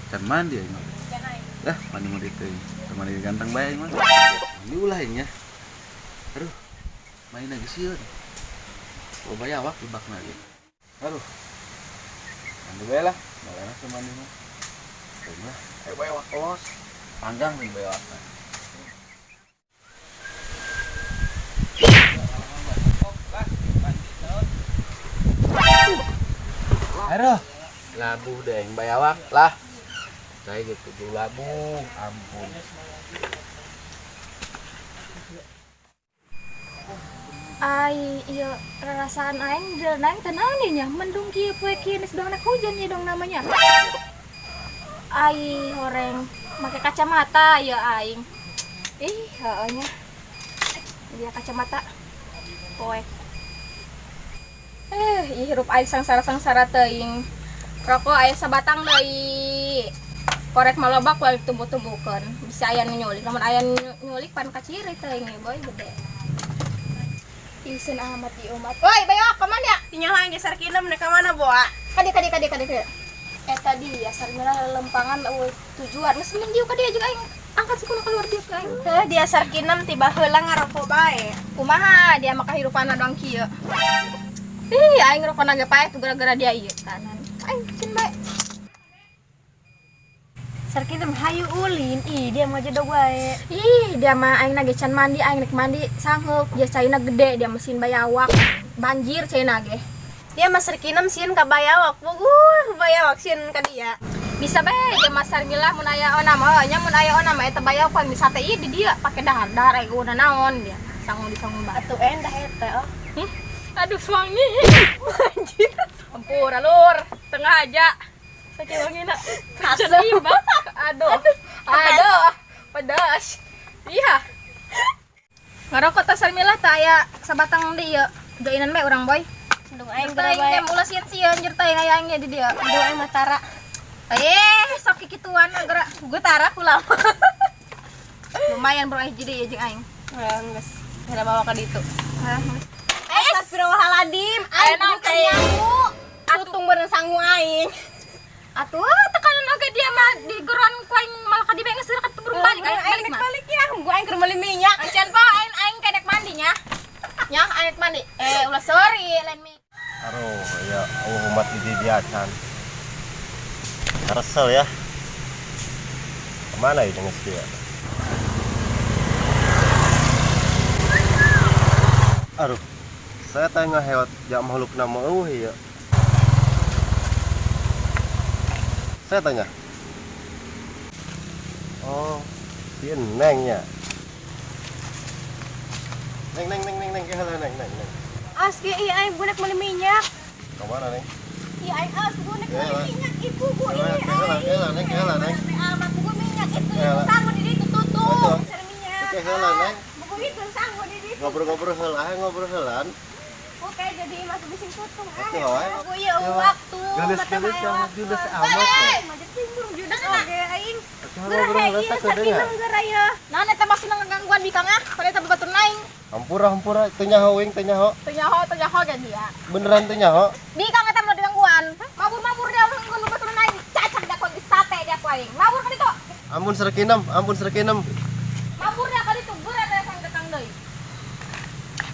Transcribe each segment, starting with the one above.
Can mandi aing mah. Lah, mandi mah ditu. Mandi ganteng bae aing mah. Mandi ulah aing nya. Aduh. Main lagi sieun. Loba yawak di bakna ge. Aduh. Mandi bae lah. Malah langsung mandi mah. Aing lah, ayo bayawak los. Panggang nih bayawak. Aduh, labuh deh yang bayawak lah. Saya gitu dulu labuh, ampun. Ai iya rarasaan aing jalan aing teh naon nya mendung kieu poe kieu geus dong hujan ya dong namanya. Ai horeng make kacamata ya aing. Ih, heueuh nya. Dia kacamata poek. Ieu hirup aing sangsara-sangsara teuing. Rokok aya sabatang deui. Korek mah loba ku aing tumbuh-tumbuhkeun. Bisa aya nu nyulik, lamun aya nu nyulik pan kaciri teuing boy gede. Isin amat di umat. Woi, bayo, kemana ya? Tinggal aing geser kinem nek ka mana boa? Kadi kadi kadi kadi kadi. Eta dia sarmila lempangan eueuh tujuan. Geus mending dieu ka dia juga aing. Angkat sukuna keluar dia ka aing. Heuh, dia sarkinem tiba heula ngarokok bae. Kumaha dia mah kahirupanna doang kieu. Ih, aing rokona ge paeh tuh gara-gara dia ieu kanan. Aing cin bae. Sarkinem hayu ulin, ih dia mah jodoh wae. Ih, dia mah aing ge can mandi, aing rek mandi sangheuk. Dia caina gede, dia mesin bayawak. Banjir caina ge. Dia mah sarkinem sieun ka bayawak, puguh bayawak sieun ka dia. Bisa bae dia mah sarmilah mun aya ona mah, nya mun aya ona mah eta bayawak pan bisa teh ieu di dia pake dahar-dahar aing una naon dia. Sangu disangu bae. Atuh endah eta oh. Aduh wangi. Anjir. Ampun, alur, tengah aja. Saking wangina. Asem. Aduh. Aduh. Pedas. Iya. Ngarokok teh sarmilah teh aya sabatang deui ieu. Joinan bae urang boy. Dung aing teuing bae. teh ulah sieun-sieun jer teuing aya aing di dieu. Dung aing mah tara. Sok kikituan geura. Gue tara ku lama. Lumayan bro jadi ieu jeung aing. Heuh, geus. Heula bawa ka ditu. Hah. Astagfirullahaladzim, aing Ayo, kudu sangu. Tutung bareng sangu aing. Atuh tekanan oge dia mah di geron ku aing malah ka dieu geus ka turun balik aing balik mah. Balik ya, gua aing keur meuli minyak. Ancan po aing aing kedek mandi nya. Nya aing mandi. Ulah sorry lain mi. Aduh, ya Allah umat di dia can. Resel ya. Kemana ya dengan dia? Aduh, saya tanya hewat jak makhluk nama eueuh ya. Saya tanya. Oh, si Neng nya. Neng neng neng neng neng heula neng neng neng. As ge ieu aing budak meuli minyak. Kemana neng? Ieu aing as budak meuli minyak ibu bu Heula, ieu. heula, heula neng heula neng. Amat buku minyak itu Heula. sangu di ditu tutup. Cari minyak. Oke heula neng. Buku itu sangu di ditu. Ngobrol-ngobrol heula, ngobrol heulaan. Oke, jadi masuk bising tutung. Oke, wae. Buku ieu waktu. Geus-geus sama judes amat. Maju timbul judes oge aing. Ngobrol heula sakedeung. Geura ya. Naon eta maksudna ngagangguan bikang ah? Pan eta babatur naing. Hampura hampura teu nyaho wing teu nyaho. Teu nyaho, teu nyaho ge dia. Beneran teu nyaho? Bikang eta mah digangguan. Mabur-mabur dia gangguan babatur naing. Cacak dia ku sate dia ku aing. Mabur ka ditu. Ampun serkinem, ampun serkinem. Mabur dia ka ditu geura dia sang datang deui.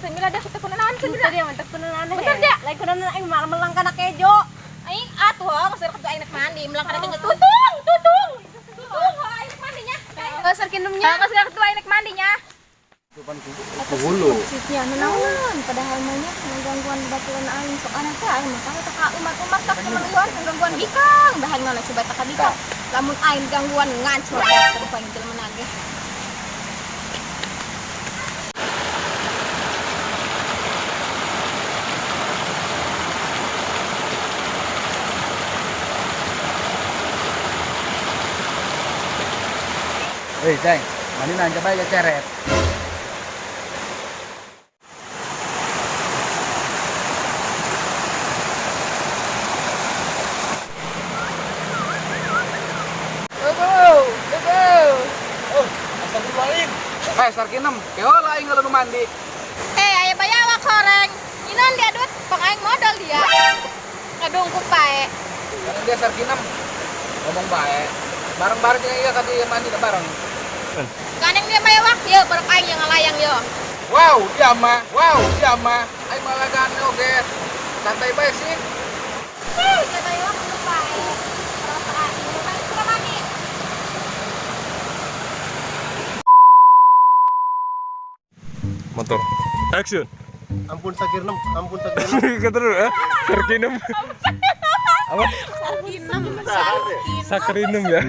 Semila dia kita kunaon semila. Dia mah teu kunaon. Bener dia. Lain kunaon aing malah melang kana kejo. Aing atuh geus rek aing rek mandi, melang kana kejo. Tutung, tutung. Tutung aing rek mandinya. Geus serkinemnya. Geus rek aing rek mandinya. Ku hulu. Nya naonan padahal mah nya gangguan baturan aing sok aneh teh aing mah tahu teh ka umat-umat teh kemeluan gangguan bikang bahan mana coba teh ka bikang lamun aing gangguan ngancur teh paling jelema nage. Hei, Ceng, mandi nanja bae ge ceret. Sarkinem, keola aing nu mandi. Aya bayawak horeng. Inon dia duit, pang aing modal dia. Ngadungkuk pae. Kan dia sarkinem. Ngomong bae. Bareng-bareng jeung ieu ka dieu mandi da bareng. Gandeng dia bayawak, ye bareng aing yang ngalayang yo. Wow, dia mah. Wow, dia mah. Aing malah gane oge. Santai bae sih. Hei, dia bayawak lupa. Perasaan, lupa suka mandi. Motor. Action. Ampun sakirnem, ampun sakirnem. Kata dulu eh. Sarkinem. Apa? Sakrinem ya.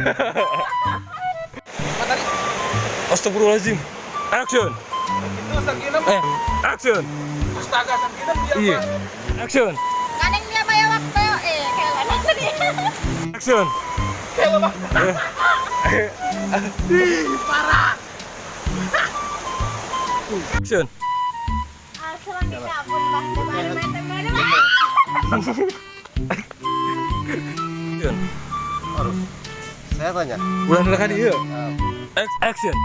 Apa tadi? Astagfirullahaladzim. Action. Itu sarkinem. Eh, action. Astaga, sarkinem dia Iya. mah. Action. Gandeng dia bayawak bayo eh kayak mana tadi? Action. Action. Asal kita ampun bah Action. Aduh. Saya tanya. Ulah neraka iya. Action.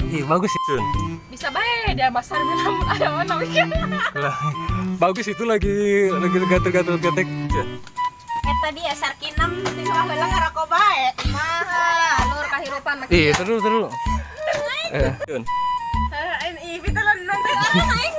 Ih, bagus itu. Bisa bae dia basar bilang ada mana weekend. Lah, bagus itu lagi gatel-gatel ketek. Action. Eta dia sarkinem di heula ngarokok bae. Mah, lur kahirupan mah. Ih, terus terus. Eh, action. Heeh, ini pita nonton aing.